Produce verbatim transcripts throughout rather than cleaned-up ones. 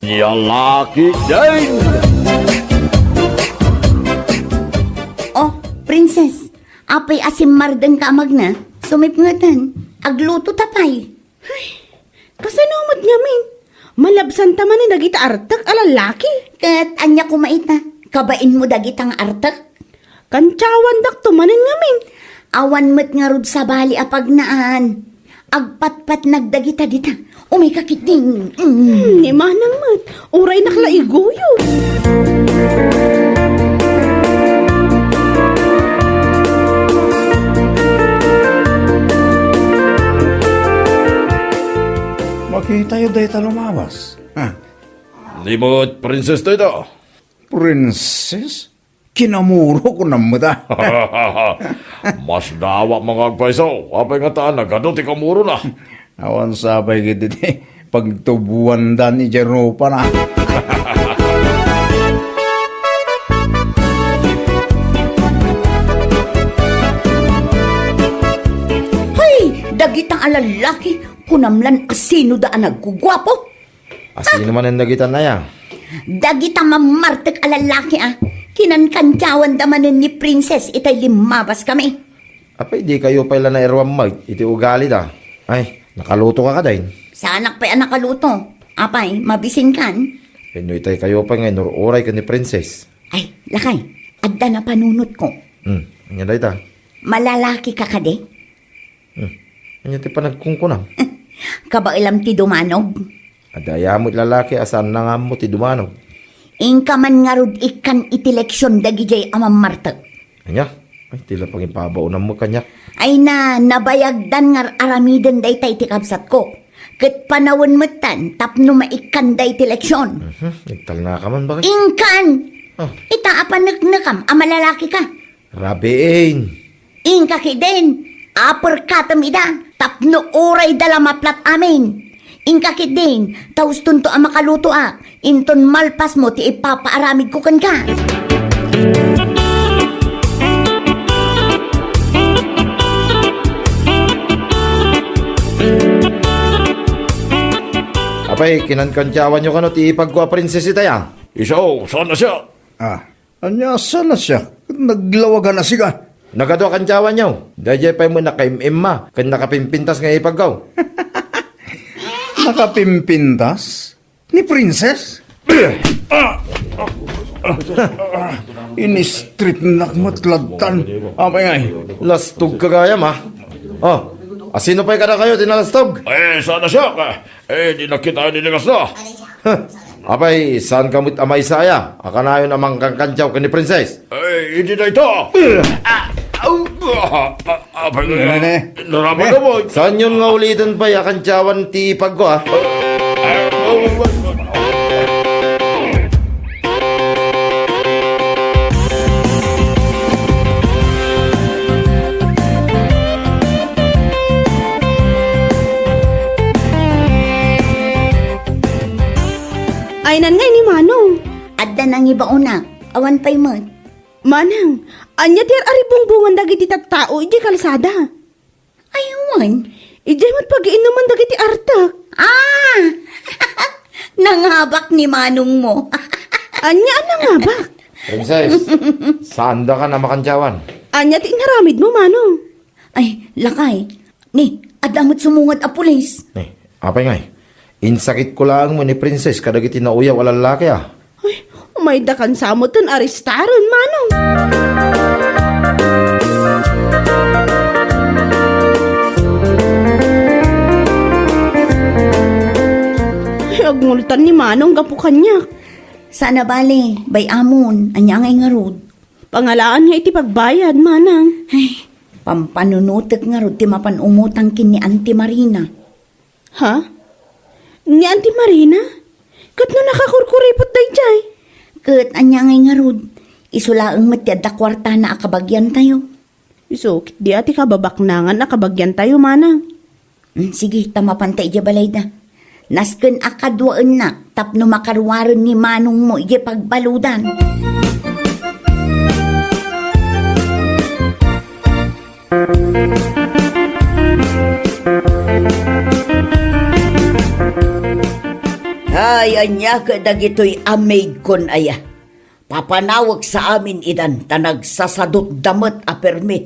Lalaki din! Oh, Princess, apay a simmardengka a magna? Sumipngeten, agluto ta pay. Ay, kasano met ngamin? Malabsanta manen dagita artek a lalaki. Ket ania koma ita? Kabainmo dagita nga artek? Kantiawandakto manen ngamin. Awan met ngarud sabali a pagnaan. Agpatpatnag dagita dita. Umayka ketdin. Mm. Hmm, ni Manang met, uraynak la iguyo. Makitayo dayta lumabas. Ha? Ni met princess dayta. Princess? Kinamuro ko nammet, a. Masdaawak nga agpayso, apay ngata a nagadu ti kamurona. Awan sapay ketdi ti pagtuboandan idiay rupana. Hay, dagita a lalaki, kunam lan a sinoda a nagguguapo. A sino manen dagita, aya? Dagita mammartek a lalaki, a. Kinankantiawanda manen ni Princess itay limmabaskami. Apay, dikayo pay la nairuammeg iti ugalida? Ay, nakalutoka kadin? Saanak pay a nakaluto. Apay, mabisinkan? Wenno itay kayo pay nga inur-uray ken ni Princess? Ay, lakay, adda napanunotko. Hmm, ania dayta? Malalakika kadi? Hmm. Ania ti panagkunkunam? Kabaelam ti dumanog? Adda aya met lalaki a saanna nga ammo ti dumanog? Inka man ngarud ikkan iti leksion dagidiay a mammartek. Ania? Ay, ti la pangipabaonam met kaniak. Ay na, nabayagdan nga ar-aramiden dayta iti kabsatko. Ket panawen metten tapno maikkanda iti leksion. Mhm, nagtalnaka man, bakit? Inkan! Ah. Ita a paneknekam a malalakika. Rabiin. Inka ketdin, aperkatem ida, tapno urayda la maplat amin. Inka ketdin, ta ustonto a makalutoak, inton malpasmo ti ipapaaramidko kenka. Apay, kinankantiawanyo kano ti ipagko a princess itaya? Isu, saan a siak? Ah. Ania a saan a siak? Naglawagan a sika. Nagadu a kantiawanyo. Daydiay pay met nakaim-imma ken nakapimpintas nga ipagko. Nakapimpintas? Ni Princess? Inistritnak met ladtan. Apay ngay? Lastog ka gayam, a. Oh, a sino pay kadakayo ti nalastog? Eh, saan a siak? Eh, di nakita ni Ligas na. Apay, saan ka met a maysa aya a kanayon a mangkankantiaw ken ni Princess? Eh, idi dayta. Ah, au, ah, ah, apay, Nene. Naraman na mo. Saanyon nga uliten pay a kantiawan ti ipagko, a? Aynan ngay ni Manong. Adda nangibaonak. Awan pay met. Manang, ania ti ar-aribungbungan dagiti tattao idiay kalsada? Ay, wen. Idiay met pagiinnuman dagiti artek. Ah! Nangabak ni manongmo. Ania a nangabak? Princess, saandaka a makantiawan. Ania ti inaramidmo, Manong? Ay, lakay. Ni, adda met sumungad a pulis. Ni, apay ngay? Insakitko laeng met ni Princess kadagiti nauyaw a lallaki, a. Ay, umaydakan sa metten arestaren, Manong. Ay, agngultan ni Manong gapu kaniak. Saan a bale, bay-amon, ania ngay ngarud? Pangalaan nga iti pagbayad, Manang. Ay, pampanunotek ngarud ti mapan umutang ken ni Auntie Marina. Ha? Ni Auntie Marina? Ket no nakakurkuripot daydiay? Ket ania ngay ngarud? Isu laeng met ti adda kuartana a kabagiantayo. Isu, ket dia ti kababaknangan a kabagiantayo, Manang. Mm, sige, ta mapanta idiay balayda. Nasken a kaduaennak tapno makaruaren ni manongmo idiay pagbaludan. Ay, ania ket dagitoy a maidkon aya? Papanawek sa amin idan ta nagsasadutda met a permi.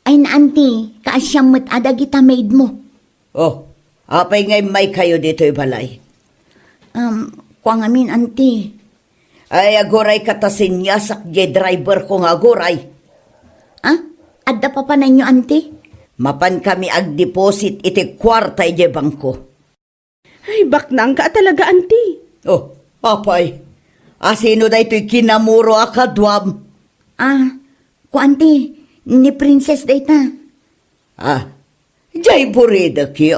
Ay na, anti, kaasiam met a dagita maidmo. Oh, apay nga immaykayo ditoy balay? Um, kua ngamin, anti. Ay, aguray ka ta siniasak diay driver ko nga aguray. Ah? Adda papananyo, anti? Mapan kami agdeposit iti kuarta idiay bangko. Ay, baknang ka talaga, anti. Oh, apay. Asino daytoy kinamuro a kaduam? Ah, ku anti, ni Princess dayta. Ah, jay buridekyo?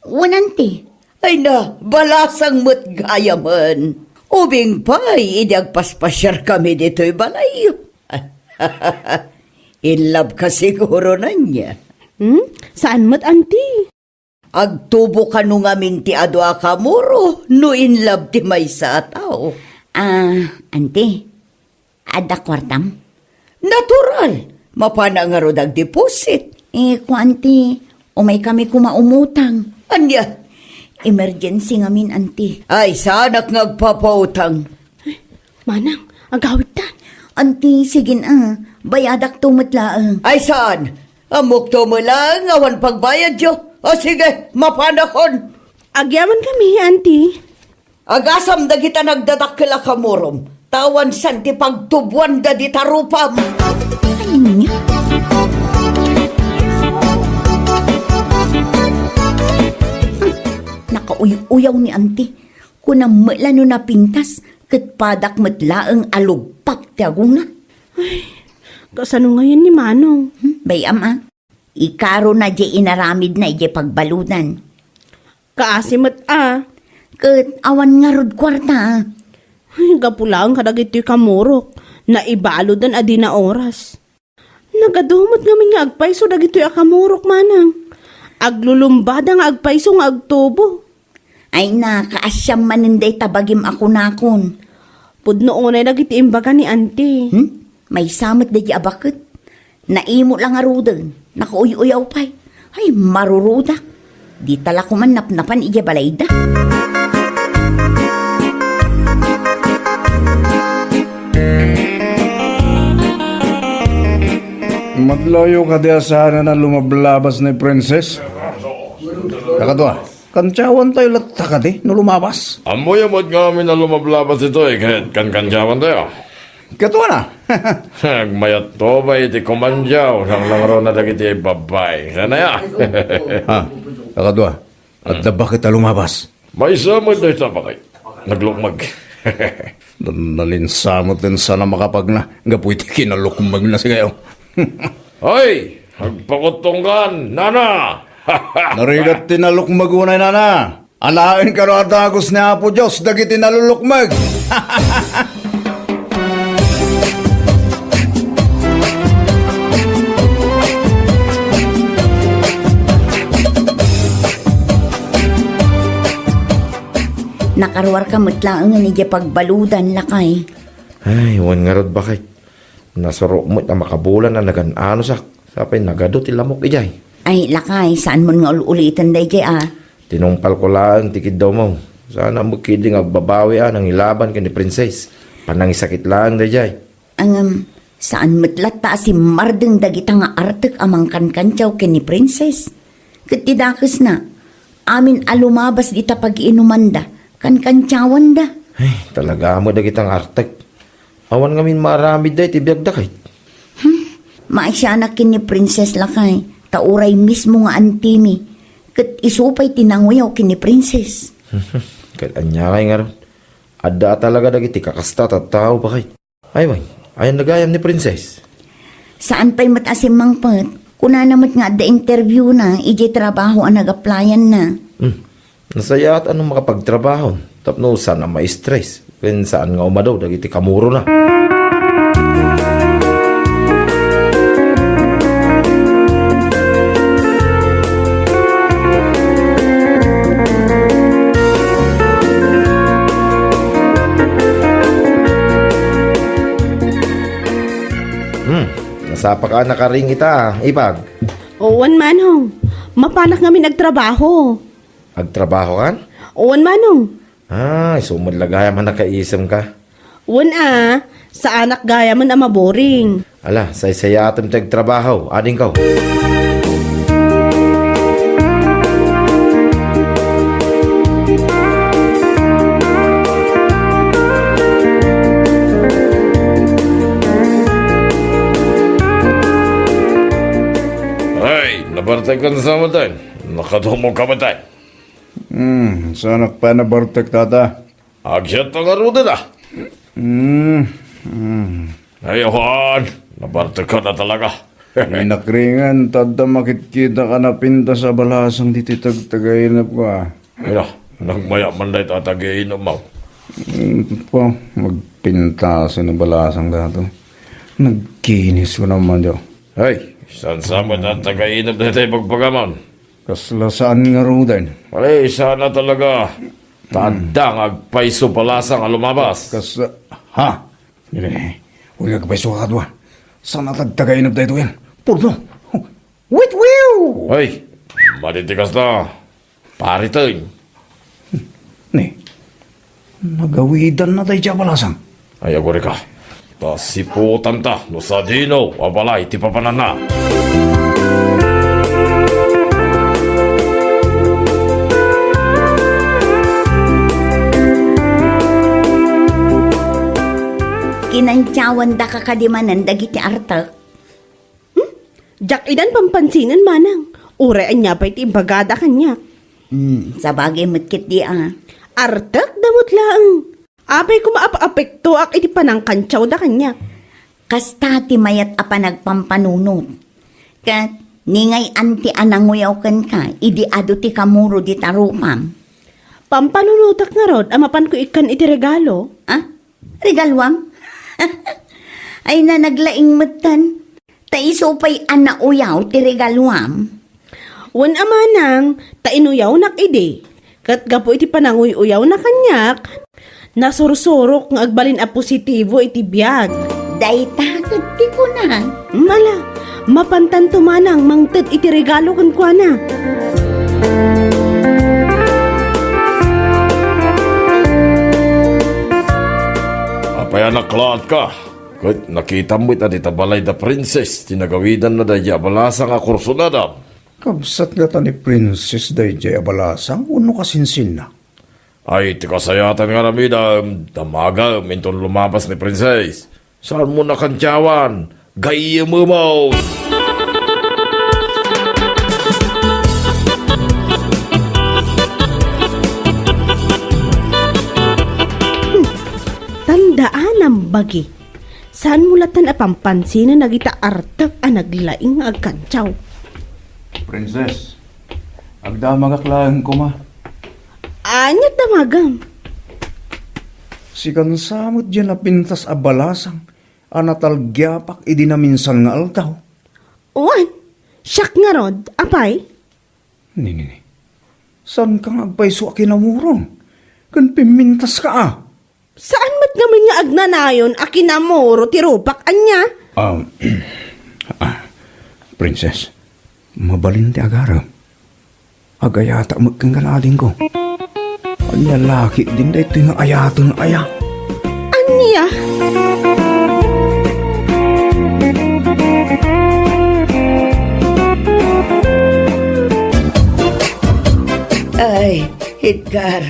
Wen, anti. Ay na, balasang met gayamen. Ubing pay, idi agpaspasiar kami ditoy balay. In love ka siguro, ania? Hmm? Saan met, anti? Agtubo kano ngamin ti adu a kamuro no in love ti maysa a tao? Ah, anti, adda kuartam? Natural! Mapana ngarud agdeposit. Eh, ku anti, umay kami koma umutang. Ania? Emergency ngamin, anti. Ay, saanak nga agpapautang. Manang, agawidtan. Anti, sige na. Bayadakto met laeng. Ay, saan? Ammokto met laeng awan pagbayadyo. O sige, mapanakon. Agyaman kami, anti. Agasam dagita nagdadakkel a kamurom. Ta awan saan ti pagtuboanda dita rupam. Ania? Nakauy-uyaw ni anti. Kunam met la no napintas, ket padak met laeng a lugpak ti aguna. Ay, kasano ngayen ni Manong? Hmm, bay-am a. Ikarona diay inaramidna idiay pagbaludan. Kaasi met a. Ket awan ngarud kuarta a. Ay, gapu laeng kadagitoy kamurok, naibaludan a dina oras. Nagadu met ngamin nga agpayso dagitoy a kamurok, manang. Aglulumbada nga agpayso nga agtubo. Ay na, kaasiam manen dayta bagim a kunakon. Pudno unay dagiti imbaga ni anti. Hmm? Maysa met daydi a baket. Naimo la ngaruden. Nakauy-uyaw pay. Ay, marurudak. Dita la koman napnapan idiay balayda. Madlayo kadi a saanen a lumablabas ni Princess? Kakadua, kantiawantayo latta kadi no lumabas? Ammoyo met ngamin a lumablabas ditoy ket kankantiawantayo. Ket wana. Agmayatto pay iti kumandiaw, nangnangruna dagiti babbai. Sana ya? Ha, kakadua, adda baket a lumabas? Maysa met dayta baket. Naglukmeg. Nalinsa met ti sana makapagna gapu iti kinalukmegna sigayo. Hoy! Agpakuttongkan, nana! Narigat ti nalukmeg unay, nana. Alaen kano a dagus ni Apo Dios dagiti nalulukmeg. Nakaruarka met laengen idiay pagbaludan, lakay. Ay, wen ngarud, baket. Nasurok met a makabulan a nagan-anosak. Sapay nagadu ti lamok idiay. Ay, lakay, saanmon nga ul-uliten daydiay a. Tinungpalko laeng ti kiddawmo. Saan met ketdi nga agbabawi a nangilaban ken ni Princess. Panangisakit laeng daydiay. Ngem, saan met latta a simmardeng dagita nga artek a mangkankantiaw ken ni Princess. Ket ti dakesna, amin a lumabas dita pagiinumanda, kankantiawanda. Ay, talaga met dagita nga artek. Awan ngamin maaramid dayta biagda, ket. Hmm, maasianak ken ni Princess, lakay, ta uray mismo nga antimi, ket isu pay ti nanguyaw ken ni Princess. Ket ania ngay ngarud? Adda a talaga dagiti kakasta a tattao, baket. Ay, wen, ayanna gayam ni Princess? Saan pay met a simmangpet. Kunana met nga adda interviewna idiay trabaho a nag-applyan-na. Hmm. Nasayaat a no makapagtrabaho tapno saan a ma-stress ken saan nga umadaw dagiti kamurona. Hmm, nasapaka a nakaring ita, ipag. Wen, manong. Mapanak ngamin agtrabaho. Agtrabahokan? Wen, manong. Ay, isu met la gayam a nakaisemka. Wen a, saanak gayamen a maboring. Ala, saysayatem ti agtrabaho, adingko. Ay, nabartek ka sa amin. Nakatumog ka ba, tay? Hmm, saanak pay a nabartek, tata? Agyat na ngaruden, a. Hmm, hmm. Ay, awan. Nabartek ka na talaga. Inakringan, ta adda makitkitak a napintas a balasang ditoy tagtagainepko, a. Ay, na, nagmayat man dayta a tagainepmo. Hmm, pa, magpintas a balasang daytoy. Nagkinis ko naman, yo. Ay, saan sa amin a tagainep dayta a pagpagamon? Kasla saan ngaruden? Ay, saan a talaga. Ta adda nga agpayso a balasang a lumabas. Kas-, ha? Dili. Uli agpayso a kadua. Saan a tagtagainep daytoy a yan? Purno. Wait, wiw! Ay, madi ti kasta. Pariten. Ni, nagawidanna daydiay a balasang. Ay, agurika. Ta siputanta no sadino a balay ti papananna. Kinantiawandaka kadi manen dagiti artek? Hmm? Diak idan pampansinen, manang. Uray ania pay ti imbagada kaniak. Hmm, sabagay met ketdi a. Artek da met laeng. Apay koma ap-apektoak iti panangkantiawda kaniak. Kasta ti mayat a panagpampanunot. Ket ningay-an ti a nanguyaw kenka idi adu ti kamuro dita rupam. Pampanunotak ngarud a mapanko ikkan iti regalo? Ah? Regaluam? Ay, na naglaing metten. Ta isu pay a nauyaw ti regaluam. Wen a, manang, ta inuyawnak idi. Ket gapu iti pananguy-uyawna kaniak, nasursurok nga agbalin a positibo iti biag. Dayta ket ti kuna. Mala, mapantanto manang mangted iti regalo kenkuana. Apay a naklaatka? Ket nakitam met a dita balay da Princess ti nagawidanna daydiay a balasang a kursunadam. Kabsat ngata ni Princess daydiay a balasang wenno kasinsinna? Ay, ti kasayatan nga aramidem, damagem inton lumabas ni Princess. Saanmo nakantiawan? Gayyememon! Hmm, tandaanam bagi. Saanmo latta a pampansinen dagita artek a naglaing nga agkantiaw? Princess, agdamagak laeng koma. Ania ti damagem? Sikan sa met diay napintas a balasang a natalgiapak idi naminsan nga aldaw. Wen, siak ngarud, apay? Ni, ni, ni. Saanka nga agpayso a kinamurong? Ken pimmintaska a. Saan met ngamin nga agnanayon a kinamuro ti rupak, ania? Ah, ah, Princess, mabalin ti agarem. Agayatak met ken adingko. Ania la ketdin daytoy nga ayaten aya? Ania? Ay, Edgar,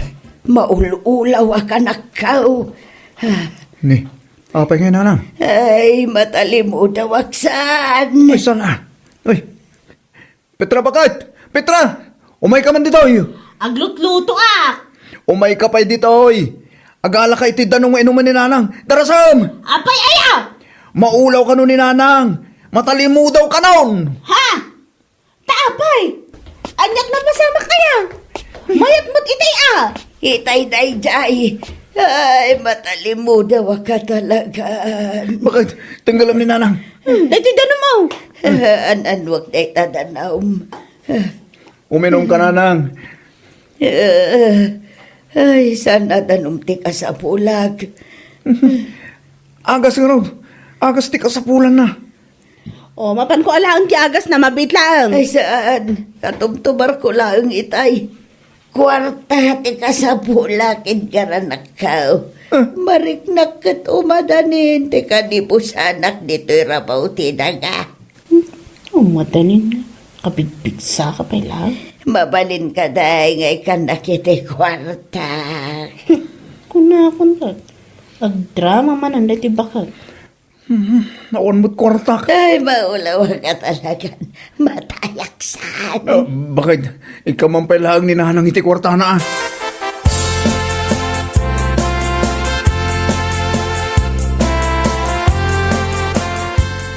maul-ulaw a kanakkaw. Ni, apay ngay, nanang? Ay, matalimudawak saan. Ay, saan a? Ay, Petra, baket? Petra! Umayka man ditoy! Aglutlutoak! Umayka pay ditoy! Agalaka iti danum nga inumen ni nanang. Darasem! Apay aya? Maulaw kano ni nanang! Matalimudaw kanon! Ha? Ta apay? Ania't napasamak aya? Mayat met itay a! Itay daydiay. Ay, matalimudawak a talaga. Baket? Tenggelam ni nanang. Hmm, daytoy danum, o. An-anuak dayta danum. Uminom ka, nanang. Ay, saan a danum ti kasapulak. Agas ngarud. Agas ti kasapulanna. O, mapanko alaen ti agasna, mabiit laeng. Ay, saan? Katumtumarko laeng itay. Kuarta ti kasapulak, Edgar, anakko. Ah. Mariknak ket umadanin ti kanibusanak ditoy rabaw ti daga. Hmm, umadanin nga. Kabigbigsaka pay laeng. Mabalin ka, day, nga ikkannak iti kuarta. Kunakon ket, agdrama manen daytoy baket. Hmm, awan met kuartak. Ay, maulaw ka talaga. Matayak saan. Ah, bakit? Ikaw man pay laeng ni Nanang iti kuartana, ah.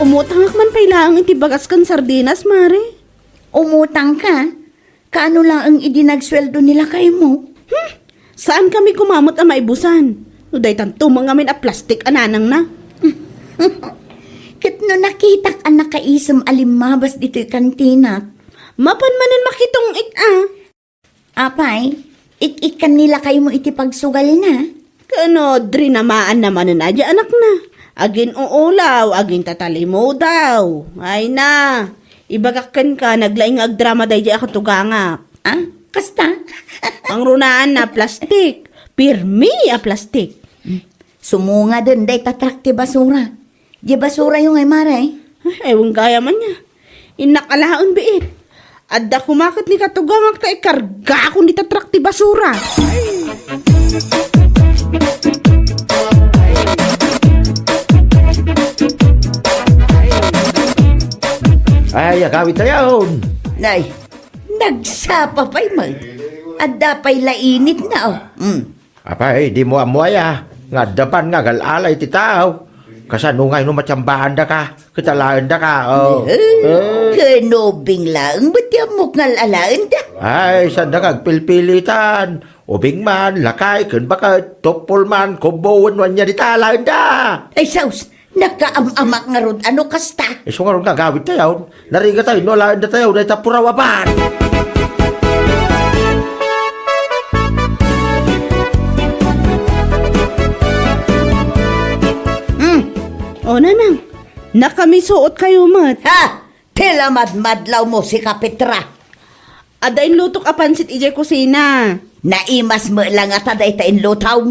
Umutangak man pay laeng iti bagas ken sardinas, Mare. Umutang ka? Kaano laeng idi nagsueldo ni lakaymo? Hmm? Saan kami kumamet a maibusan? No daytanto man ngamin a plastik a nanangna. Ket no nakitak a nakaisem a limmabas ditoy kantinak? Mapan manen makitong-it a. Apay, ik-ikkan ni lakaymo iti pagsugalna? Ken no, drinamaanna manen a di anakna. Agin-uulaw, agin-tatalimudaw. Ay na, ibagak kenka, naglaing nga agdrama daydi a katugangak. Ah, kasta? Pangrunaanna, plastik. Pirmi a plastik. Sumungaden dayta truck ti basura. Di basurayo ngay, Mare? Ay, ewan gayam ania. Innak alaen biit. Adda kumaket ni katugangak ta ikargakon dita truck ti basura. Ay, agawid tayon. Nay, nagsapa pay met. Adda pay lainitna, oh. Mm. Apay, dimo ammo aya, nga adda pan nga agal-ala iti tao. Kasano ngay no matiambaandaka, ket alaendaka, oh. Eh, ken ubing laeng met ti ammok nga al-alaenda. Ay, saandaka agpilpilitan. Ubing man, lakay, ken baket, tuppol man, kubbo, wenno ania dita alaenda. Ay, sus, nakaam-amak ngarud a no kasta. Isu ngarud nga agawid tayon. Narigat tayo, no alaen datayo, dayta puraw a ban. Hmm. O, nanang, nakamisuot kayo met. Ha? Ti lamadmadlaw mo, si Kapitra. Adda inlutok a pansit idiay kusina. Naimas met la ngata dayta inlutaw.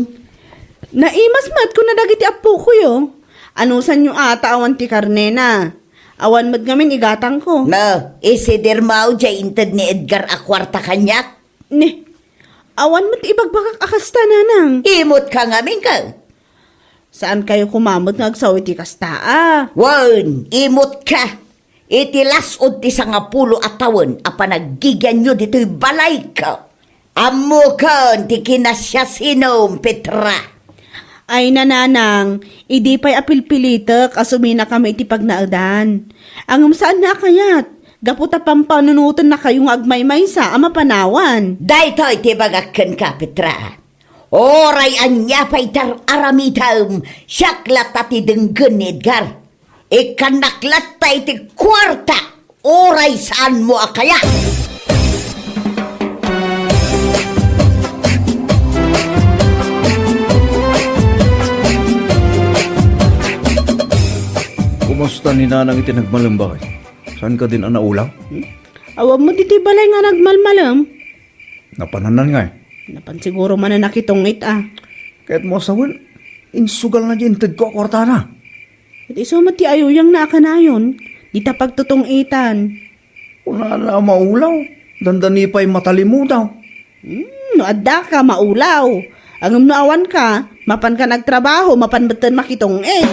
Naimas met kuna dagiti appokoyo. Anusanyo a ta awan ti karnena. Awan met ngamin igatangko. No, isidir mo diay inted ni Edgar a kuarta kaniak? Ne, awan met ibagbagak a kasta, nanang. Imot ka ngamin ka. Saan kayo kumamet nga agsaw iti kasta a? Wen, imot ka. Iti las-ud ti sangapulo a tawen a panaggigianyo ditoy balayko, ammokon ti kinasiasinom, Petra. Ay, nanang, idi pay a pilpilitek a suminakami iti pagnaedan. Ngem saanna a kayat, gapu ta pampanunoten nakayo nga agmaymaysa a mapanawan. Daytoy ti ibagak kenka, Petra. Uray ania pay ti ar-aramidem, siak latta ti denggen ni Edgar. Ikkannak latta iti kuarta, uray saanmo a kayat. Kumusta ni Nanang iti nagmalem, baket? Saan ka din a naulaw? Hmm? Awan met iti balay nga nagmalmalem. Napanannan ngay? Napan siguro manen a kitong-it a. Kayat mo a sawen, insugal na di inted ko a kuartana. Ket isu met ti ayuyang na a kanayon, dita pagtutong-itan. Kunana a maulaw, dandani pay matalimudaw. Hmm, no adda ka, maulaw. Ngem no awan ka, mapan ka nagtrabaho, mapan metten makitong-it.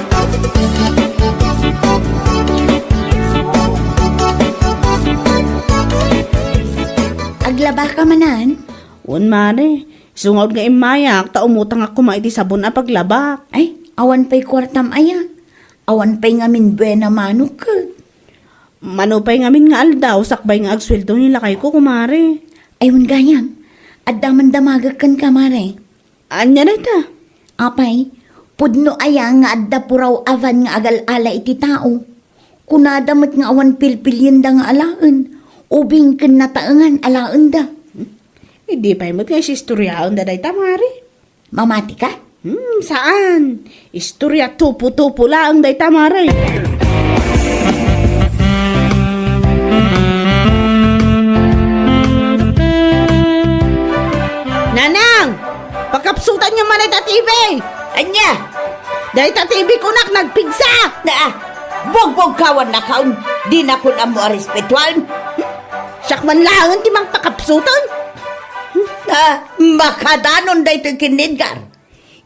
Aglaba ka manen? Wen, Mare. Isu nga immayak, ta umutangak koma iti sabon a paglabak. Ay, awan pay kuartam aya. Awan pay ngamin buena manok ket. Mano pay ngamin nga aldaw, sakbay nga agsueldo ni lakayko, kumare. Ay, wen gayam, adda man damagek kenka, mare. Ania dayta? Apay, pudno aya nga adda puraw a van nga agal-ala iti tao? Kunada met nga awan pilpilienda nga alaen, ubing ken nataengan alaenda. Idi pay met nga isistoriaenda dayta, mare. Mamati ka? Hmm, saan. Istoria tupo-tupo laeng dayta, mare. Sutanyo man ita T V! Ania? Dayta T V kunak nagpigsa! Na, bugbugkawan na kaon, di na kun ammo a respetuan. Siak man laengen ti mangpakapsutan. Ah, makadanon daytoy ken ni Edgar.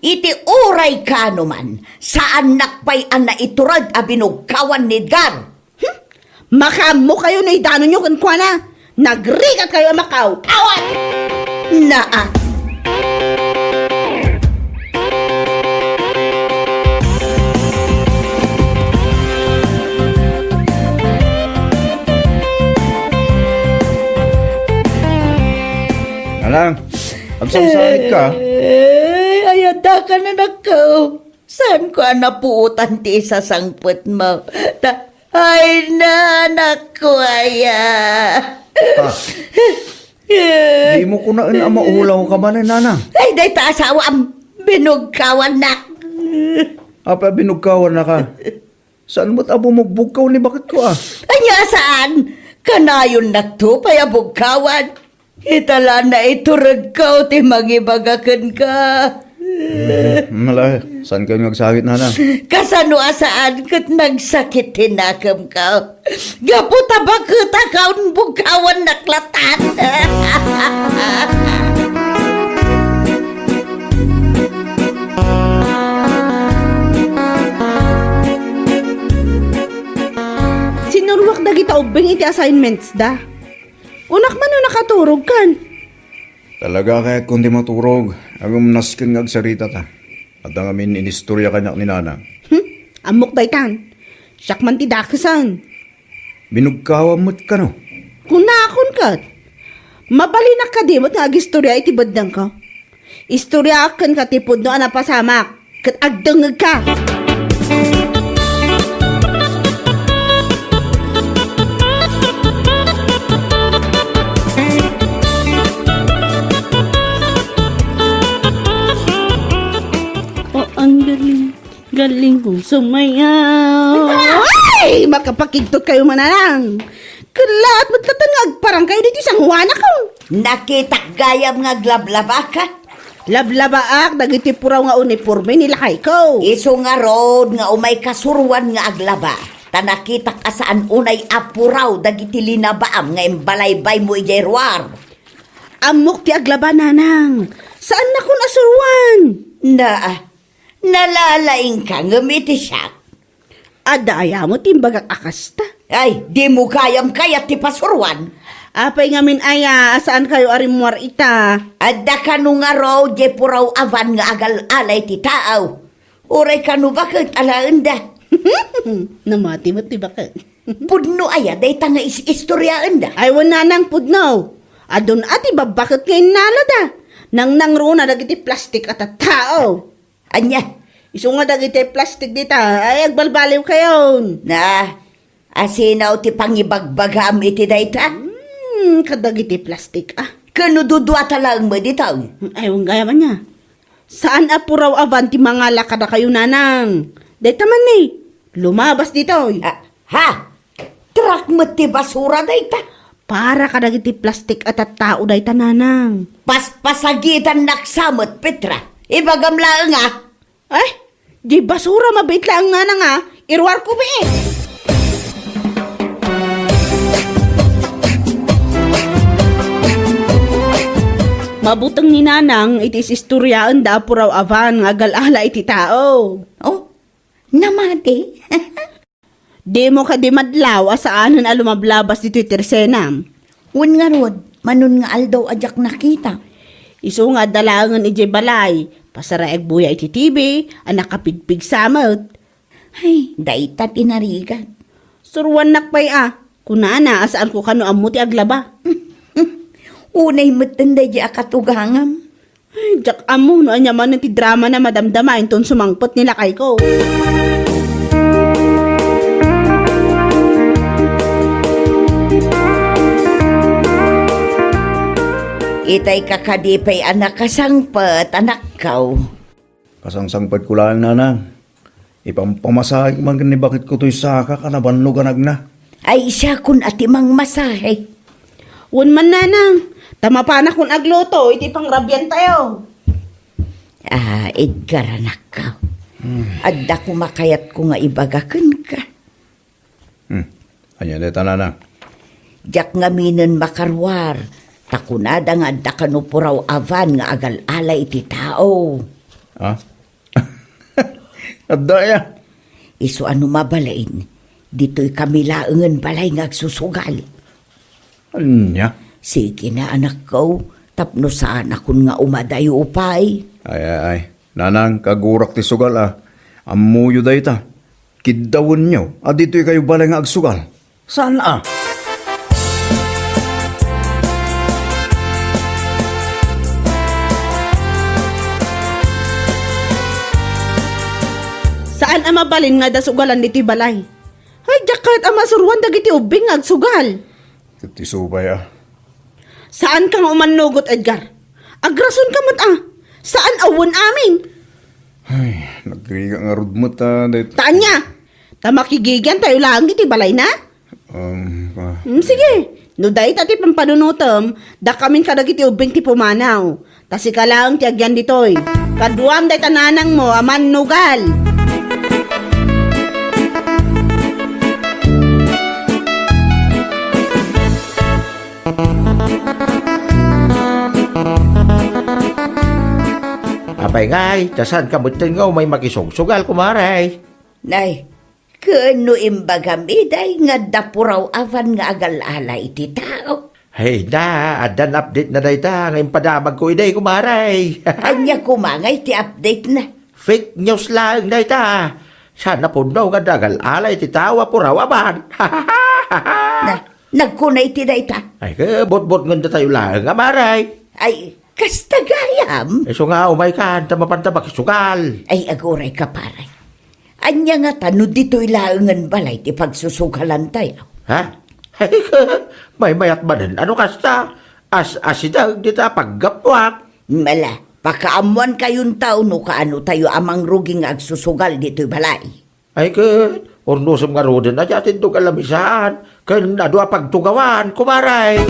Iti uray kaano man, saannak pay a naiturod a binugkawan ni Edgar. Hmm? Makaammokayo no idanonyo kenkuana. Nagrigatkayo a makaaw-awat! Naa. Alang, agsangsangit ka? Ay, ay, adda ka na, anakko. Saanko a napuotan ti isasangpetmo. Ta, ay, na, anakko, aya. Ah. Di mo kunaen a maulaw ka man, nana. Ay, dayta asawam, binugkawannak. Apay a binugkawannak a? Saan met a bumugbugkaw ni baketko a? Ania saan? Kanayonnakto pay a bugkawan. Ita la naituredko ti mangibaga kenka. Hmm, malay, saankayon nga agsangit, nana? Kasano a saan ket nagsakit ti nakemko? Gapu ta baket a kaon bugkawannak latan. Sinuroak dagita ubbing iti assignments da. Kunak man no nakaturogkan. Talaga a kayatkon ti maturog, ngem nasken nga agsaritata. Adda ngamin inistorya kaniak ni nanang. Hmm? Ammok daytan. Siak man ti dakesan. Binugkawam met kano? Kunakon ket. Mabalinak kadi met nga agistorya iti beddengko? Istoryaak kenka ti pudno a napasamak. Ket agdengngegka. Oh, ang galing. Galing kong sumayaw. Ay! Makapakigtot kayo, mananang. Kalaat met latta nga agparang kayo ditoy sanguanakon. Nakitak gayam nga aglablabaka. Lablabaak dagiti puraw nga uniporme ni lakayko. Isu ngarud nga umayka suruan nga aglaba, ta nakitak a saan unay a puraw dagiti linabaam nga imbalaybaymo idiay ruar. Ammok ti aglaba, nanang. Saannakon a suruan. Na, nalalaingka ngem iti siak. Adda aya met ti imbagak a kasta? Ay, dimo gayam kayat ti pasuruan. Apay ngamin aya a saankayo a rimmuar ita? Adda kano ngarud diay puraw a van nga agal-ala iti tao. Uray kano baket alaenda. Namati met ti baket. Pudno aya dayta nga is-istoryaenda? Ay, wen, nanang, pudno. Adun a ti babbaket nga innalada. Nangnangruna dagiti plastik a tattao. Ania? Isu nga dagiti plastik dita, ay agbalbaliw kayon. Na, asino ti pangibagbagam iti dayta? Hmm, kadagiti plastik, ah. Kano duduata laeng met dita? Ay, wen gayam ania. Saan a puraw a van ti mangala kadakayo, nanang. Dayta man ni, lumabas ditoy. Ah, ha? Truck met ti basura dayta. Para kadagiti plastik a tattao dayta, nanang. Paspasagidannak sa met, Petra. Ibagam laeng, a. Ay, di basura mabiit laeng, nanang, a. Iruarko biit. Mabuteng ni nanang iti is-istoryaenda a puraw a van nga agal-ala iti tao. Oh, namati. Dimo kadi madlaw a saanen a lumablabas ditoy tersenam? Wen ngarud, manon nga aldaw a diak nakita. Isu nga adda laengen idiay balay, pasaraag buya iti T V, a nakapigpigsa met. Ay, dayta ti narigat. Suruannak pay a, kunana a saanko kano ammo ti aglaba. Unay metten daydi a katugangam. Ay, diak ammo no ania manen ti dramana madamdama inton sumangpet ni lakayko. Itay ka kadi pay a nakasangpet, anakko. Kasangsangpetko laeng, nanang. Ipampamasahek man ken ni baketko toy saka a nabannog a nagna. Ay, siakon a ti mangmasahe. Wen man, nanang, ta mapanakon agluto iti pangrabiantayo. Ah, Edgar, anakko. Hmm. Adda koma kayatko nga ibaga kenka. Hmm. Ania dayta, nanang? Diak ngaminen makaruar, ta kunada nga adda kano puraw a van nga agal-ala iti tao. Ah? Adda aya? Isu a no mabalin, ditoy kami laengen balay nga agsusugal. Ania? Sige na, anakko, tapno saanakon nga umadayo pay. Ay, ay, ay. Nanang, kagurak ti sugal a. Ammoyo dayta. Kiddawenyo a ditoy kayo balay nga agsugal. Saan a? Saan a mabalin nga adda sugalan ditoy balay? Ay, diak kayat a masuroan dagiti ubbing nga agsugal. Ket ti subay a. Saanka nga umannugot, Edgar. Agrasonka met a. Saan a wen amin? Ay, nagrigat ngarud met a, dayta. Ta ania? Ta makigigian tayo laeng iti balayna? Um, ah. Hmm, sige. No dayta ti pampanunotem, dakamin kadagiti ubbing ti pumanaw. Ta sika laeng ti agyan ditoy. Kaduam dayta nanangmo a mannugal. Apay ngay, ta saanka metten nga umay makisugsugal, kumare? Nay, ken no imbagam idiay nga adda puraw a van nga agal-ala iti tao. Hey, da, addan update na dayta nga impadamagko idiay, kumare. Ania koma nga iti update na? Fake news laeng dayta. Saan a pudno nga adda agal-ala iti tao a puraw a van. Na, nagkuna iti dayta? Ay, ke, butbutngen datayo laeng, kumare. Ay, kasta gayam? Isu nga umaykan, ta mapanta makisugal. Ay, aguray ka, pare. Ania ngata no ditoy laengen balay ti pagsusugalantayo? Ha? Ay, maymayat manen a no kasta. As-asideg dita paggapuak. Mala, pakaammoankayonto no kaano tayo a mangrugi nga agsusugal ditoy balay. Ay, ket, urnosem ngaruden a diak tindog a lamisaan, ken adu a pagtugawan, kumare.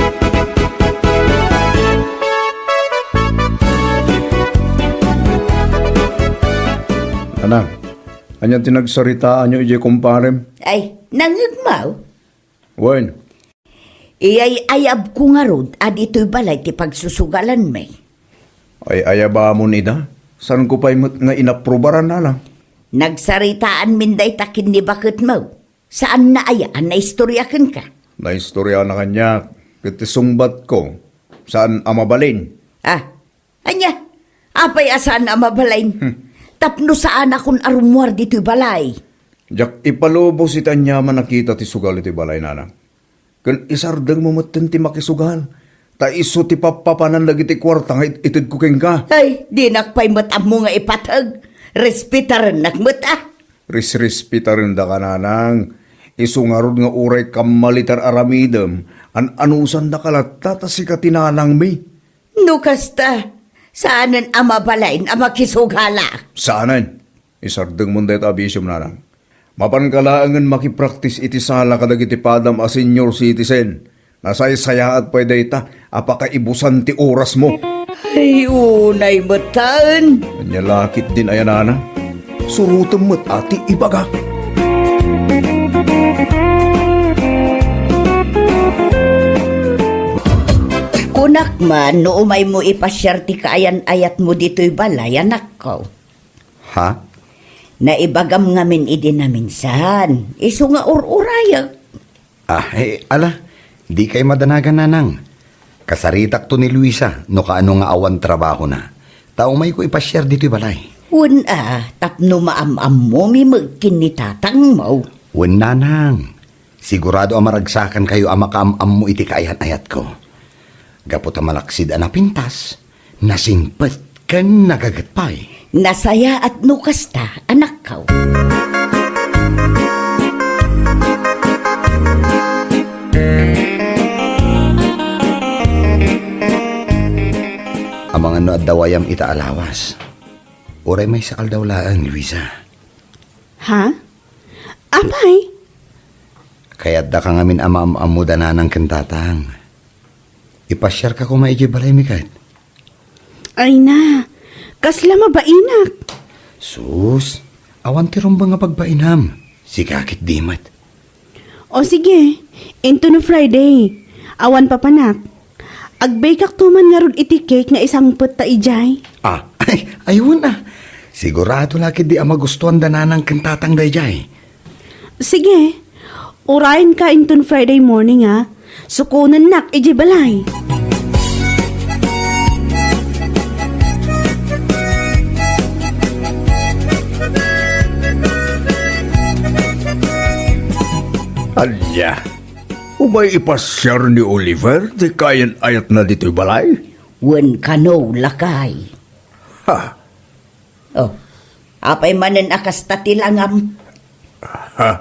Anang, ania ti nagsaritaanyo idiay kumparem? Ay, nangngegmo? Wen. Iyay-ayabko ngarud a ditoy balay ti pagsusugalanmi. Ay-ayabamon ida? Saanko pay met nga inaprubaran, nanang? Nagsaritaanmin dayta ken ni baketmo. Saanna aya a naistorya kenka? Naistorya na kaniak, ket ti sungbatko, saan a mabalin. Ah, ania? Apay a saan a mabalin? Hmm. Tapno saanakon a rummuar ditoy balay. Diak ipalubos iti aniaman a kita ti sugal iti balay, nanang. Ken isardengmo metten ti makisugal. Ta isu ti pappapanan dagiti kuarta nga it-, itedko kenka. Ay, dinak pay met ammo nga ipateg. Respetarennak met a. Resrespetarendaka, nanang. Isu ngarud nga uray kammaliter aramidem, an-anusandaka latta ta sika ti nanangmi. No kasta, saanen a mabalin a makisugalak. Saanen? Isardengmon dayta a bisiom, nanang. Mapanka laengen makipraktis iti sala kadagiti padam a senior citizen. Nasaysayaat pay dayta a pakaibusan ti orasmo. Ay, unay metten. Ania la ketdin aya, nanang? Surotem met a ti ibagak. Kunak man no umaymo ipasiar ti kaayan-ayatmo ditoy balay, anakko. Ha? Naibagam ngamin idi naminsan, isu nga ur-urayek. Ah, eh, ala, dikay madanagan, nanang. Kasaritakto ni Luisa no kaano nga awan trabahona. Ta umayko ipasiar ditoy balay. Wen a, tapno maam-ammomi met ken ni tatangmo. Wen, nanang. Sigurado a maragsakankayo a makaam-ammo iti kaayan-ayatko. Gapu ta malaksid a napintas, nasingpet, ken nagaget pay. Nasayaat no kasta, anakko. Amangan no adda wayam ita a lawas. Uray maysa aldaw laeng, Luisa. Ha? Apay? Kayaddaka ngamin a maam-ammo da nanang ken tatang. Ipasiarka koma idiay balaymi ket. Ay na, Kasla mabainak. Sus, awan ti rumbeng a pagbainam. Sika ketdi met. O sige, intono Friday. Awan papanak. Agbaykakto man ngarud iti cake nga isangpet ta idiay. Ah, ay, aywan a. Sigurado la ketdi a magustuan da nanang ken tatang daydiay. Sige, urayenka inton Friday morning a. Sukonennak idiay balay. Ania? Umay ipasiar ni Oliver ti kaayan-ayatna ditoy balay? Wen kano, lakay. Ha? Oh, apay manen a kasta ti langam? Ha?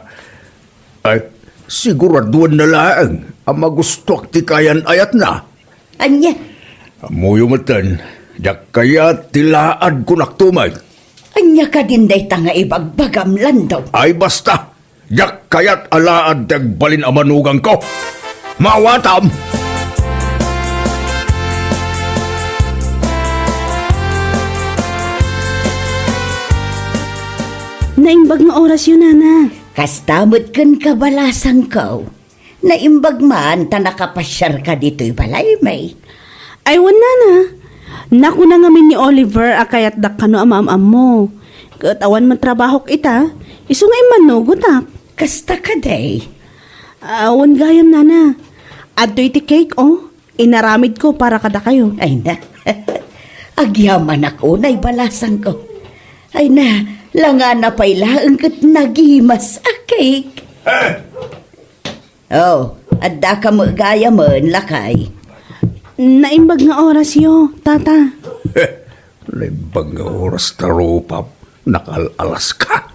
Ay, siguraduenna laeng a magustuak ti kaayan-ayatna. Ania? Ammoyo metten, diak kayat ti laad kunakto met. Ania kadin dayta nga ibagbagam, Lando? Ay, basta! Diak kayat a laad ti agbalin a manugangko. Maawatam! Naimbag nga orasyo, nana. Kasta met ken kabalasangko. Naimbag man ta nakapasiarka ditoy balay, may. Ay, wen, nana. Nakuna ngamin ni Oliver a kayatdak kano a maam-ammo. Ket awan met trabahok ita, isu nga immanugotak. Kasta kadi? Awan gayam, nana. Adtoy ti cake, o. Inaramidko para kadakayo. Ay na. Agyamanak unay balasangko. Ay na, langana pay laeng ket nagimas a cake. Eh! Oh, addaka met gayamen, lakay. Naimbag nga orasyo, tata. Naimbag nga oras ta rupam, nakal-alaska.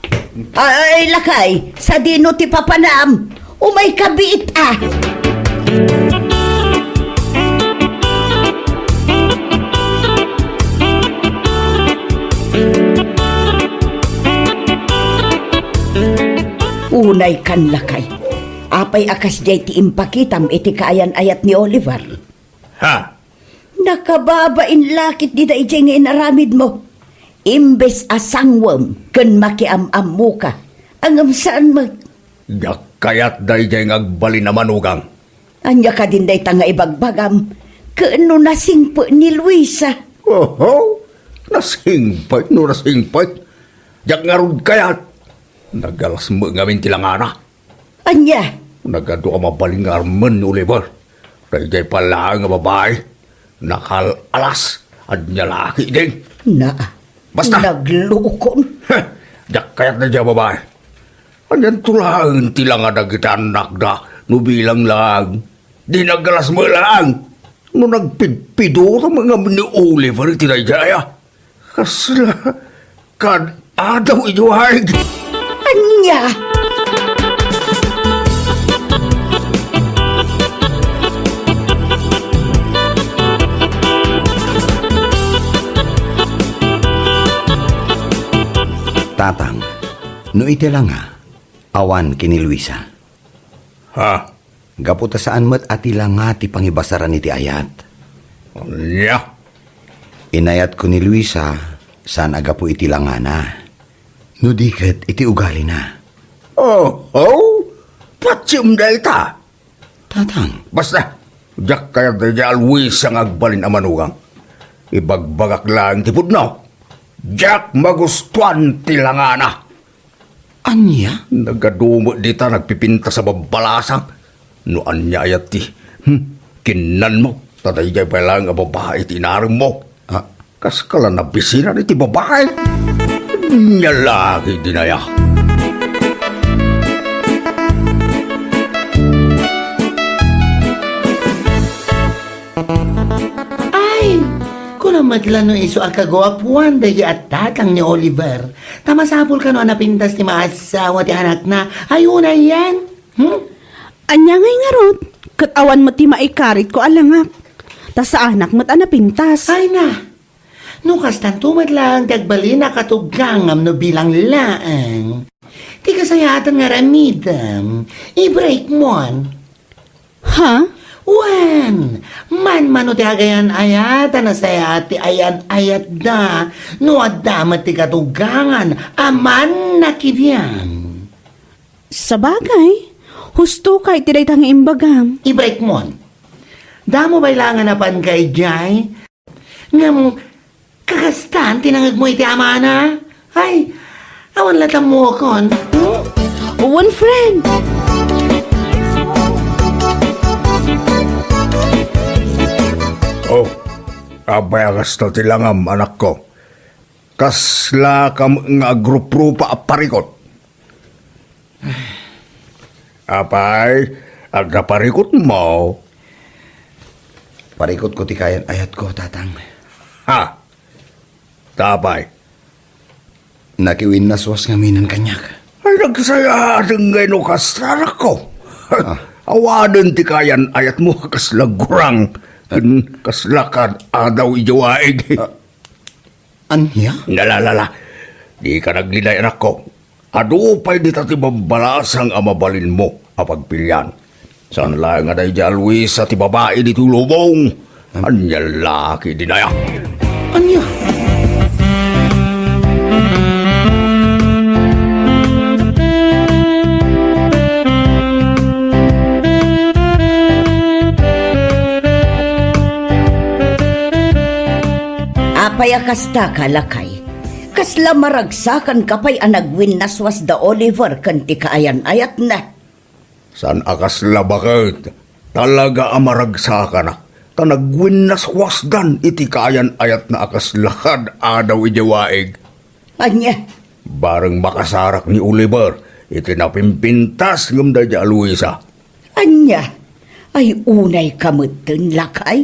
Ay, lakay, sadino ti papanam? Umayka biit a. Unaykan, lakay. Apay a kasdiay ti impakitam iti kaayan-ayat ni Oliver? Ha? Nakababain la ketdi daydiay nga inaramidmo. Imbes a sangwem ken makiam-ammoka, ngem saan met. Diak kayat daydiay nga agbalin a manugang. Ania kadin dayta nga ibagbagam? Ken no nasingpet ni Luisa? Oho, nasingpet no nasingpet. Diak ngarud kayat. Nagalas met ngamin ti langana. Ania? Nagadu a mabalin nga armen ni Oliver. Daydiay pay laeng a babai. Nakal-alas. Ania la ketdin? Na. Basta. Naglukon. Heh, diak kayat daydiay a babai. Anianto laeng ti langa dagiti annakda no bilang laeng? Di nagalas met laeng. No nagpidpidutang ngamin ni Oliver iti daydiay a. Kasla kad-adaw idiay. Ania? Tatang, no iti langa, awan ken ni Luisa. Ha? Gapu ta saan met a ti langa ti pangibasaran iti ayat. Ania? Inayatko ni Luisa, saan a gapu iti langana. No di ket iti ugalina. Oh, oh? Patiem dayta? Tatang. Basta, diak kayat daydiay a Luisa nga agbalin a manugang. Ibagbagak laeng ti pudno. Diak magustuan ti langana. Ania? Nagadu met dita nagpipintas a babbalasang. No ania aya ti, hmm, kinnanmo, ta daydiay pay laeng a babai ti inaremmo. Ah. Kaskala nabisinan iti babai. Ania la ketdin aya? Ay, kuna met la no isu a kaguapuan daydi a tatang ni Oliver. Ta masapul kano a napintas ti maasawa ti anakna. Ay, unay yan. Hmm? Ania ngay ngarud? Ket awan met ti maikaritko a langak. Ta saanak met a napintas. Ay na, no kastanto met laeng ti agbalin a katugangam no bilang laeng. Ti kasayaatan nga aramidem, i-break mon. Ha? Wen, manmano ti agayan-ayat a nasayaat ti ayan-ayatda no adda met ti katugangan a mannakidian. Sabagay, husto ka iti dayta nga imbagam. Ibrekmon. Damo pay la nga napanka idiay? Ngem kakastan ti nangegmo iti amana? Ay, awan la tammuokon. Hmm? Wen, friend. Oh, apay a kasta ti langam, anakko? Kasla kam nga agruprupa a parikot? Apay, agnaparikotmo? Parikotko ti kayan-ayatko, Tatang. Ha? Ta apay? Nakiwinnaswas ngaminen kaniak. Ay, nagsayaaten ngay no kasta, anakko. Ah. Awanen ti kayan-ayatmo a kasla gurang ken kasla kad-adaw idiay waig. Ah, Ania? Nalalala, dika naglinay, anakko. Adu pay dita ti babbalasang a mabalinmo a pagpilian. Saan laeng a daydi a Luisa ti babai ditoy lubong. Ania la ketdin aya? Ania? Apay a kasta, lakay? Kasla maragsakanka pay a nagwinnaswas da Oliver ken ti kaayan-ayatna? Saan a kasla, baket. Talaga a maragsakanak, ta nagwinnaswasdan iti kaayan-ayatna a kasla kad-adaw idiay waig. Ania? Bareng makasarak ni Oliver iti napimpintas ngem daydi a Luisa. Ania? Ay, unayka metten, lakay?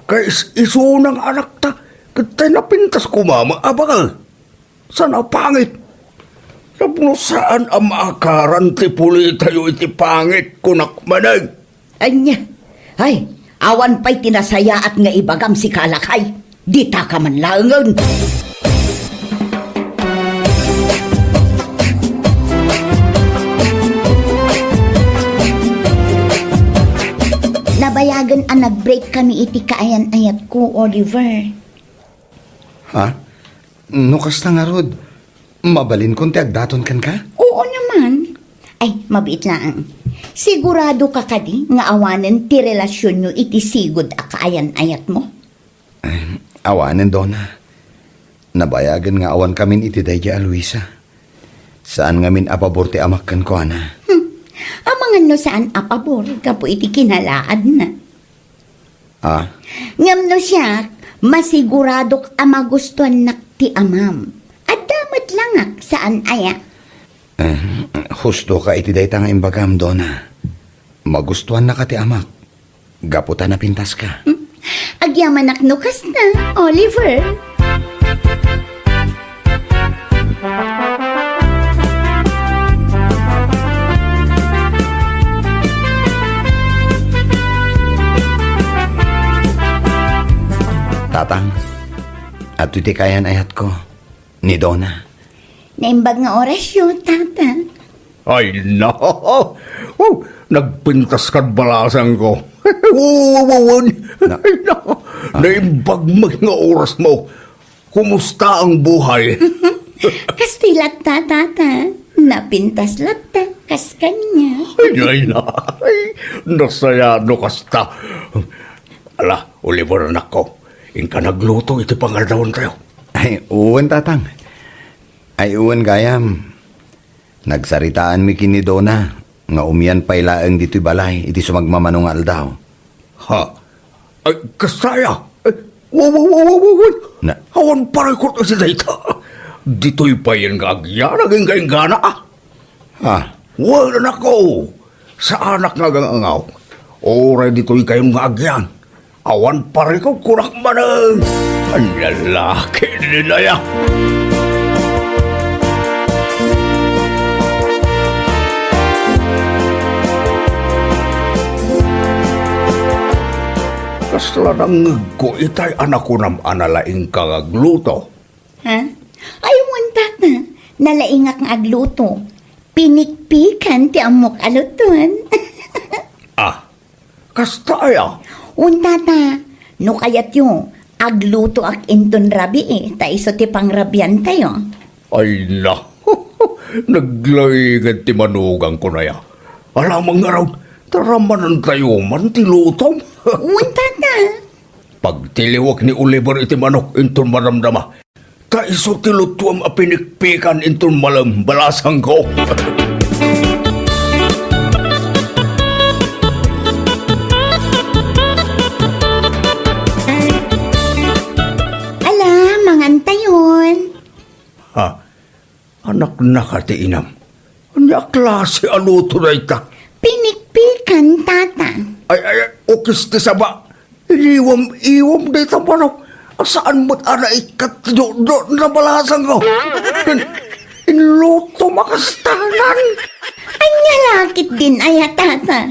Kais-isuna nga anakta, ket tay napintas koma met a bakal. Saan a pangit? Tapno saan a maakaran ti pulitayo iti pangit, kunak manen. Ania? Ay, awan pay ti nasayaat nga ibagam sika, lakay. Ditaka man laengen. Nabayagen a nag-break kami iti kaayan-ayatko, Oliver. Ha? No kasta ngarud, mabalinkon ti agdaton kenka? Oo naman. Ay, mabiit laeng. Siguradoka kadi nga awanen ti relasionyo iti sigud a kaayan-ayatmo? Eh, awanen, Dona. Nabayagen nga awan kamin iti daydi a Luisa. Saan ngamin a pabor ti amak kenkuana. Hmm. Amangan no saan a pabor gapu iti kinalaadna. Ah? Ngem no siak, masiguradok a magustuannak ti amam. Adda met langak, saan aya? Eh, husto ka iti dayta nga imbagam, Dona. Magustuannaka ti amak, gapu ta napintaska. Hmm. Agyamanak no kasta, Oliver. Tatang, adtoy ti kaayan-ayatko, ni Dona. Naimbag nga orasyo, Tata. Ay, na! Oh, nagpintas kad balasangko. Wawawawan! Na- Ay, na! Ah. Naimbag met nga orasmo. Kumusta ang buhay? Kastoy latta, Tata. Napintas latta, kas kaniak. Ay, ay, na. Ay, nasayaat no kasta. Ala, Oliver, anakko, inka nagluto iti pangaldawantayo. Ay, wen, Tatang. Ay, wen, gayam. Nagsaritaanmi ken ni Dona nga umian pay laeng ditoy balay iti sumagmamano nga aldaw. Ha? Ay, kasta aya? Ay, wa, wa, wa, wa, wa, wa. Na- Awan parikot iti dayta. Ditoy payen nga agyan, agingga-inggana, ah. Ah. Wen, anakko, saanak nga agangangaw. Uray ditoy kayon nga agyan. Awan parikot, kunak manen. Ania la ketdin aya? Kasla nangngegko itay a nakunam a nalaingka nga agluto. Ha? Ay, wen, Tata. Nalaingak nga agluto. Pinikpikan ti ammok a luton. Ah, Kasta aya? Wen, tata, no kayatyo, aglutoak inton rabii, ta isu ti pangrabiantayo. Ay na, naglainged ti manugangko aya. Alamang ngarud, ta ramanantayo man ti lutom. Wen, tata. Pagtiliwek ni Oliver iti manok inton madamdama. Ta isu ti lutuem a pinikpikan inton malem, balasangko. Ala, mangantayon. Ha? Anaknaka ti inam. Ania a klase a luto dayta? Pinikpikan, tata. Ay, ay, ay, ukis ti saba. Iniwam-iwam dayta manok. A saan met a naikkat ti dotdot na balasangko. In-, inluto makastanan. Ania la ketdin aya, tata?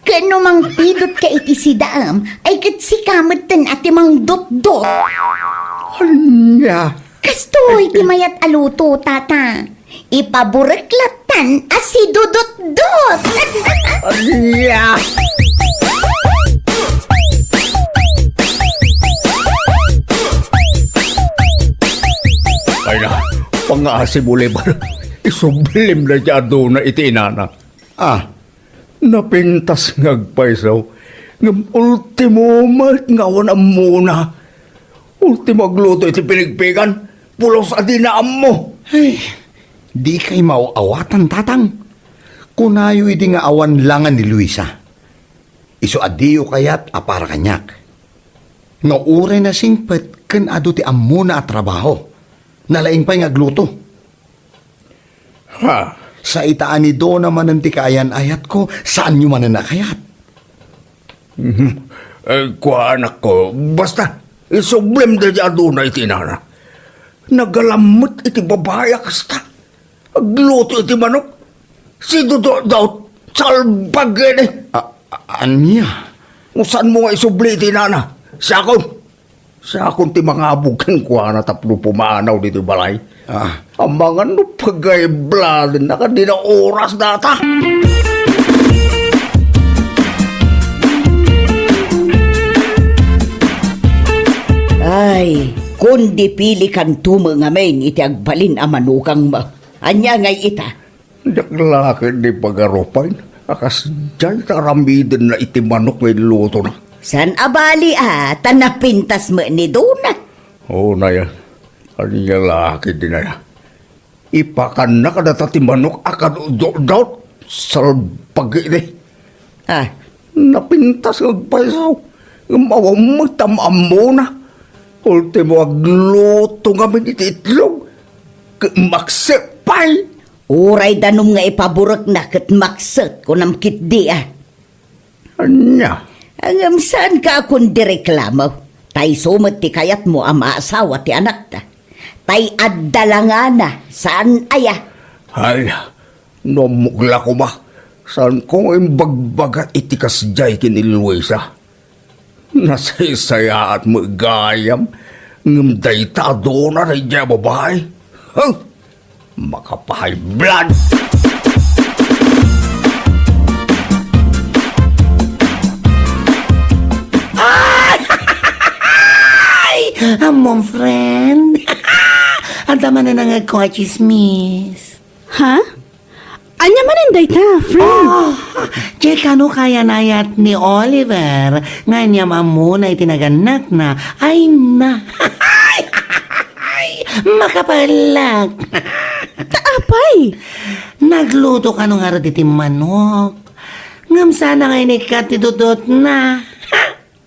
Ket no mangpidotka iti sidaem, ay ket sika metten a ti mangdotdot. Ania? Kastoy ti mayat a luto, tata. Ipaburek lattan a sidudutdut. Ania? Ay na, pangasi Bolivar. Isublim na ti aduna iti inana. Ah, napintas nga agpayso. Ngem ultimo met nga awan ammona. Ultimo agluto iti pinigpigan, pulos a dina ammo. Ay, dikay maaw-awatan, tatang. Kunayo idi nga awan la nga ni Luisa. Isu a diyo kayat a para kaniak. Nga uray nasingpet ken adu ti ammona a trabaho. Nalaing pay nga agluto. Ha? Sa ita a ni Dona manen ti kaayan-ayatko, saanyo manen a kayat? Mhm. Eh, kuanakko, basta, isublim daydi aduna iti inana. Nagalammet iti babai a kasta. Agluto iti manok. Sidudutdot, salbagene. A-, a-, ania? Usanmo nga isubli iti inana. Siakon. Siakon ti mangabog kenkuana tapno pumanaw ditoy balay. Ah. Amangan no pagaybladenna ket dina oras data. Ay, kundi pilikanto met ngamin iti agbalin a manugangmo. Ania ngay ita? Diak la ketdi pagarupayen a kasdiay ta aramidenna iti manok nga inlutona. Saan a bali a, ta napintas met ni Dona. Unay, ania la ketdin aya? Ipakanna kadata ti manok a kadutdutdot. Salbagi idi. Ah. Napintas nga agpayso. Ngem awan met am-ammona. Ultimo agluto ngamin iti itlog. Ket makset pay. Uray danum nga ipaburekna ket makset, kunam ketdi a. Ania? Ngem saanka a kundi reklamo. Ta isu met ti kayatmo a maasawa ti anakta. Tay adda la ngana, saan aya? Ay, no ammok la koma, saanko nga imbagbaga iti kasdiay ken ni Luisa. Nasaysayaat met gayam, ngem dayta a Dona daydiay a babai. Huh! Makapahay blood! Ay! Ammom, friend. Adda manen a ngegko a tsismis. Ha? Ania manen dayta, friend? Oh, diay kano kayan-ayat ni Oliver nga aniam-ammona iti nagannakna. Ay na. Makapaellak. Ta apay? Nagluto kano ngarud iti manok. Ngem saan nga inikkat ti dutdotna.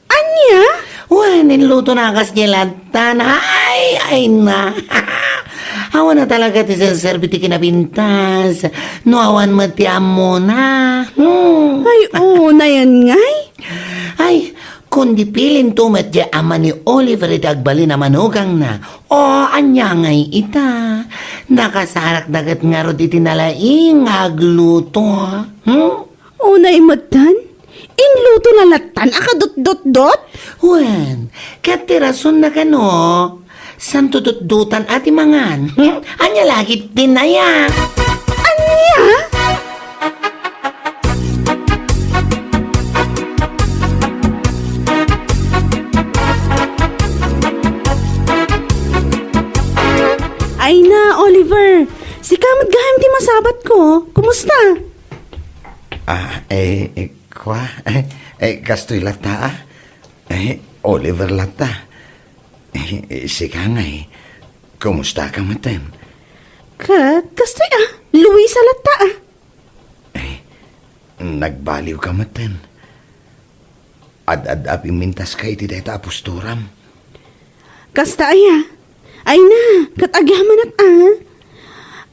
Ania? Wen, inlutona a kasdiay lattan. Ay, ay na. Awan a talaga ti serserbi ti kinapintas. No awan met ti ammona. Hmm. Ay, oo, nayan ngay. Ay, kundi pilinto met diay ama ni Oliver iti agbalin a manugangna. O, ania ngay ita? Nakasarakda ket ngarud iti nalaing nga agluto. Hmm? Unay metten, inluto na lattan a kadutdutdot? Wen, ket ti rasonna kano, santo dutdotan a ti mangan. Hmm? Ania la ketdin aya? Ania? Gayam ti masabatko. Kumusta? Ah, eh, eh, kwa? Eh, eh, kastoy latta, ah? Eh, Oliver latta. Eh, sika ngay, kumusta ka metten? Ka, kastoy, ah? Luisa latta, ah. Eh, nagbaliw ka metten. Ad-adda a pimmintaska iti dayta a postoram. Kasta aya? Ay na, ket agyamanak a.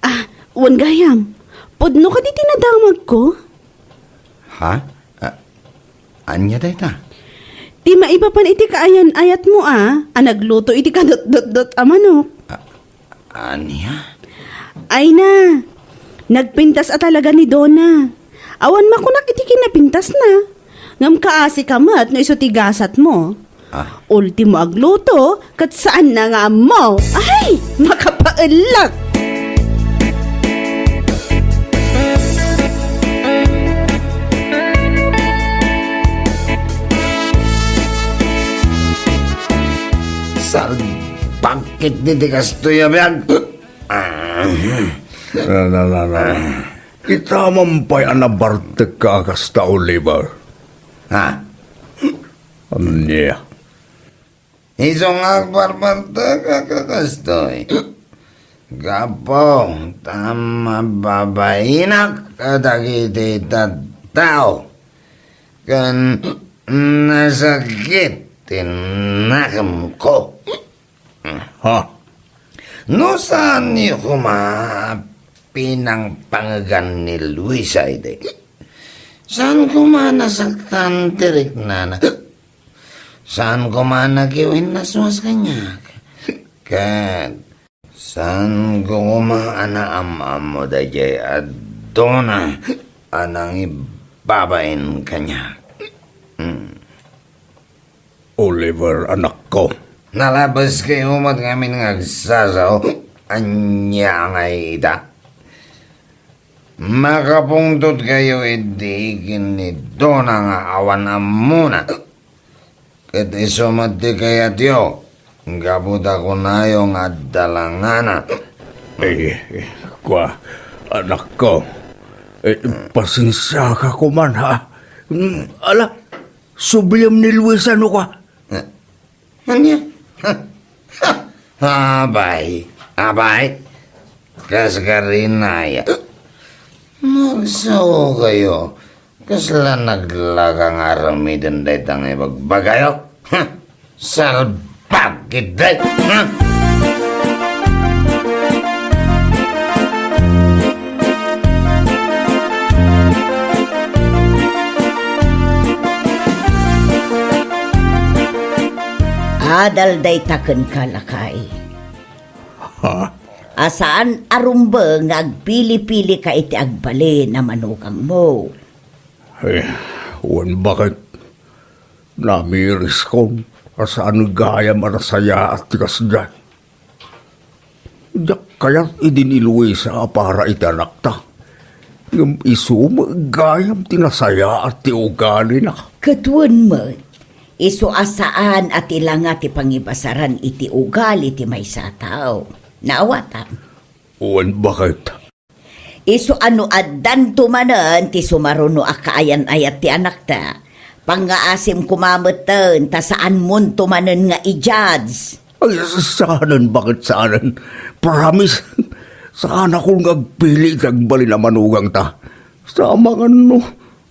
Ah, wen gayam, pudno kadi ti nadamagko? Ha? Ah, ania dayta? Ti maipapan iti kaayan-ayatmo a, a nagluto iti kadutdutdot a manok. Ah, Ania? Ay na, nagpintas a talaga ni Dona. Awan makunak iti kinapintasna. Ngem kaasi ka met no isu ti gasatmo. Ah. Ultimo agluto, ket saan na nga ammo. Ay, makapaellak! Salbag ket ti kastoy a biag. Ah. Na, na, na, na. Ita man pay a nabartekka a kasta, Oliver. Ha? Ania? Isu nga agbarbartek a kakastoy. Gapu ta mababainak kadagiti tattao ken nasakit ti nakemko. Ha? No saanyo koma a pinangpangegan ni Luisa idi, saan koma nasaktan ti riknana? Saan koma nakiwinnaswas kaniak? Ket saan koma a naam-ammo daydiay a Dona a nangibabain kaniak? Hmm. Oliver, anakko. Nalabes kayo met ngamin nga agsasao. Ania ngay ita? Makapungtot kayo idi ken ni Dona nga awan ammona. Ket isu met ti kayatyo, gapu ta kunayo nga adda langana. Eh, kwa, anakko. Eh, pasensiaka koman, ha? Mm, ala, subliam ni Luisa no kwa. Eh, Ania? Ha? Ha? Abay, abay. Kas karinaya. Magsao kayo. Kasla naglaga nga aramiden dayta nga ibagbagayo? Ha? Salbag ketdi! Ha? Adal dayta kenka, lakay. Ha? A saan a rumbeng nga agpili-pilika iti agbalin a manugangmo. Eh, wen baket, namiriskon a saan gayam a nasayaat ti kasdiay. Diak kayat idi ni Luisa a para iti anakta. Ngem isu met gayam ti nasayaat ti ugalina. Ket wen met, isu a saan a ti langa ti pangibasaran iti ugali ti maysa a tao. Naawatam? Wen baket. Isu a no addanto manen ti sumaruno a kaayan-ayat ti anakta, pangngaasim koma metten ta saanmonto manen nga i-judge. Ay, saanen, baket saanen. Promise. Saanakon nga agpili iti agbalin a manugangta. Sa amangan no,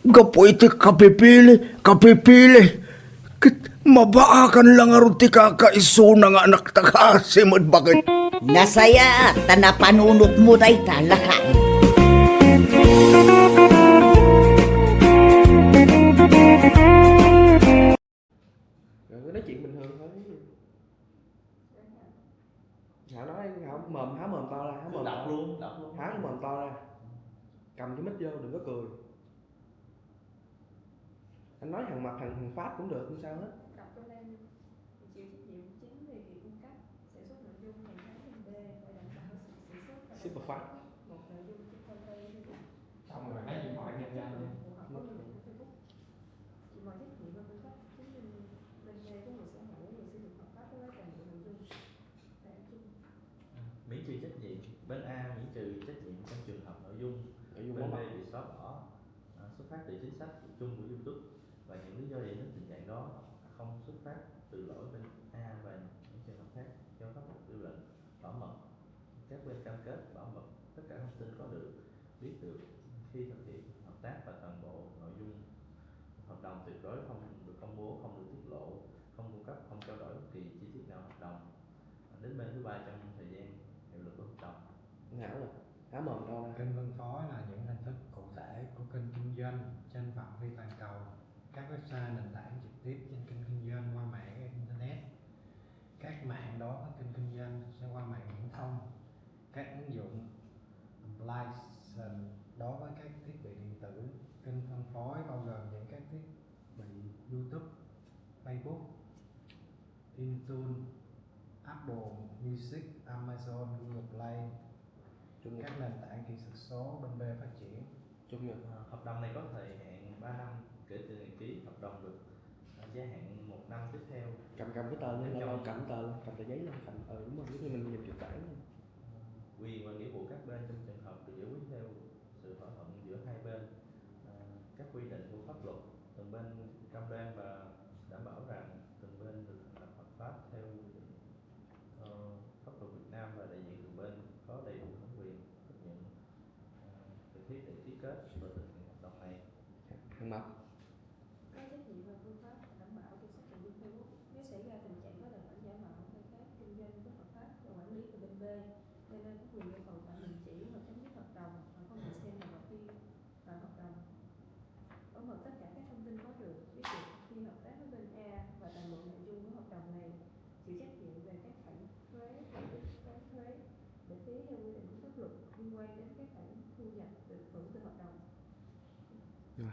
gapu iti kapipili, kapipili. Ket mabaakan la ngarud ti kakaisuna nga anakta, kaasi met baket. Nasayaat ta napanunotmo dayta, lakay. Rồi cứ nói chuyện bình thường thôi. Hả nói, hả mồm, há mồm to ra, há mồm. Đọc luôn, đọc luôn. Há cái mồm to ra. Cầm cái mic vô, đừng có cười. Anh nói thằng mặt, thằng, thằng Pháp cũng được, không sao hết. Đọc trong đây, chịu trách nhiệm chính về việc cung cấp, sản xuất nội dung hàng tháng hàng B và đảm bảo sự sản xuất và Super Pháp. Một nội dung trên fanpage Facebook. Xong rồi lấy điện thoại nghe ra luôn. Phù hợp với quy định của Facebook. Chịu mọi trách nhiệm và cung cấp chứng minh minh bạch của người sở hữu, người sử dụng hợp pháp của các tài liệu nội dung. Tại chung. Miễn trừ trách nhiệm, bên A miễn trừ trách nhiệm cho Chính sách chung của YouTube và những lý do dẫn đến tình trạng đó không xuất phát từ lỗi bên A và những trường hợp khác do pháp luật quy định bảo mật. Các bên cam kết bảo mật tất cả thông tin có được, biết được khi thực hiện hợp tác, và toàn bộ nội dung hợp đồng tuyệt đối không được công bố, không được tiết lộ, không cung cấp, không trao đổi bất kỳ chi tiết nào hợp đồng đến bên thứ ba trong thời gian hiệu lực của hợp đồng. Ngã rồi. Ngã mỏng đâu nè. Kênh phân phối là những hình thức cụ thể của kênh kinh doanh trên phạm vi toàn cầu. Các website nền tảng trực tiếp trên kênh kinh doanh qua mạng internet. Các mạng đối với kênh kinh doanh sẽ qua mạng viễn thông. Các ứng dụng application đối với các thiết bị điện tử. Kênh phân phối bao gồm những các thiết bị YouTube, Facebook, iTunes, Apple Music, Amazon, Google Play, chung các nền tảng kỹ thuật số bên B phát triển. Chung nhập. Hợp đồng này có thời hạn ba năm kể từ ngày ký hợp đồng, được gia hạn một năm tiếp theo. Cầm, cầm cái tờ lên, lâu lâu cầm tờ, cầm tờ giấy lên, cầm, ờ, đúng rồi, giống như mình nhập chuyển khoản. Quyền và nghĩa vụ các bên trong trường hợp được giải quyết theo sự thỏa thuận giữa hai bên, à, các quy định của pháp luật. Từng bên cam đoan và đảm bảo rằng từng bên được thành lập hợp pháp theo quy định, ờ, pháp luật Việt Nam, và đại diện từng bên có đầy đủ thẩm quyền, trách nhiệm, ờ, cần thiết để ký kết và thực hiện hợp đồng này. Thắc mắc. Có trách nhiệm và phương pháp đảm bảo việc xác thực Facebook. Nếu xảy ra tình trạng có tài khoản giả mạo khai thác kinh doanh bất hợp pháp và quản lý từ bên B, bên A có quyền yêu cầu tạm đình chỉ hoặc chấm dứt hợp đồng mà không được xem là một khi vào hợp đồng. Tổng hợp tất cả các thông tin có được, biết được khi hợp tác với bên A và toàn bộ nội dung của hợp đồng này, chịu trách nhiệm về các khoản thuế, khoản thuế, lệ phí theo quy định của pháp luật liên quan đến các khoản thu nhập được hưởng từ hợp đồng. Rồi.